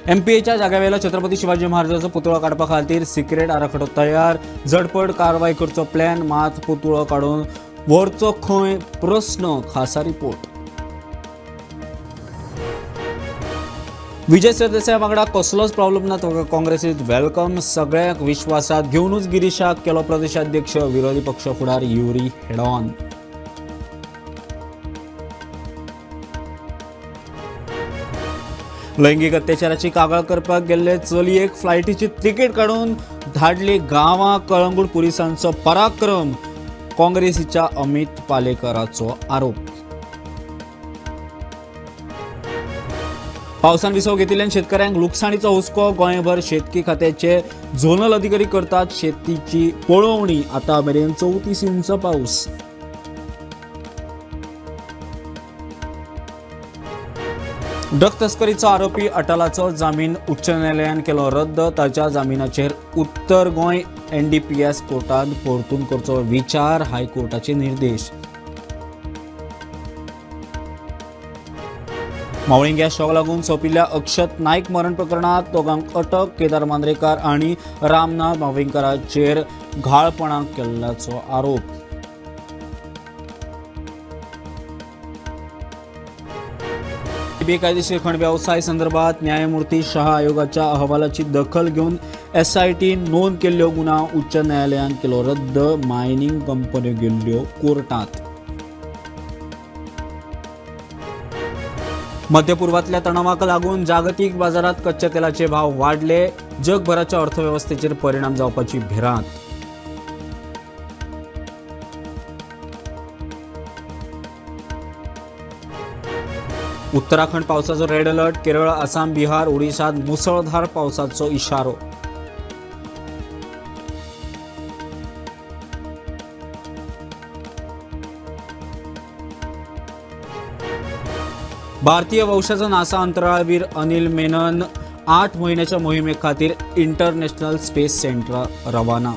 एमपीएच्या जाग्यावेलो छत्रपती शिवाजी महाराजाचो पुतळो काडपा खातीर सिक्रेट आराखडो तयार. झटपट कारवाय करचो प्लॅन, मात पुतळो काडून व्हरचो खंय प्रस्न. खासा रिपोर्ट. विजय सरदेसाय वांगडा कसलोच प्रॉब्लेम ना, काँग्रेसीत welcome. सगळ्यांक विश्वासात घेवनूच गिरीशाक केलो प्रदेशाध्यक्ष. विरोधी पक्ष फुडार युरी हेडॉन. लैंगिक अत्याचाराची कागाळ करपाक गेल्ले चलयेक फ्लायटीची तिकेट काडून धाडली गांवां. कळंगूट पुलिसांचो पराक्रम. काँग्रेसीच्या अमित पालेकराचो आरोप. पावसान विसव घेतिल्ल्यान शेतकऱ्यांक लुकसाणीचो हुस्को. गोंयभर शेतकी खात्याचे झोनल अधिकारी करतात शेतीची पळोवणी. आता मेरेन 34 इंच पाऊस. ड्रग तस्करीचो आरोपी अटलाचो जामीन उच्च न्यायालयान केलो रद्द. ताच्या जामिनाचेर उत्तर गोंय एनडीपीएस कोर्टान परतून करचो विचार. हायकोर्टाचे निर्देश. मावळिंग गॅस शॉक लागून सोंपिल्ल्या अक्षत नायक मरण प्रकरणात दोगांक अटक. केदार मांद्रेकार आनी रामनाथ मावळिंगकाराचेर घाळपणां केल्ल्याचो आरोप. बेकायदेशीर खण व्यवसाय संदर्भात न्यायमूर्ती शहा आयोगाच्या अहवालाची दखल घेवन एसआयटी नोंद केल्ल्यो गुन्यांव उच्च न्यायालयान केलो रद्द. मायनिंग कंपन्यो गेल्ल्यो कोर्टात. मध्यपूर्वातल्या तणावाक लागून जागतिक बाजारात कच्च्या तेलाचे भाव वाडले. जगभराच्या अर्थव्यवस्थेचेर परिणाम जावपाची भिरांत. उत्तराखंड पावसाचो रेड अलर्ट. केरळ, आसाम, बिहार, ओडिशात मुसळधार पावसाचो इशारो. भारतीय वंशाचो नासा अंतराळवीर अनिल मेनन 8 म्हयन्याच्या मोहिमे खातीर इंटरनॅशनल स्पेस सेंटर रवाना.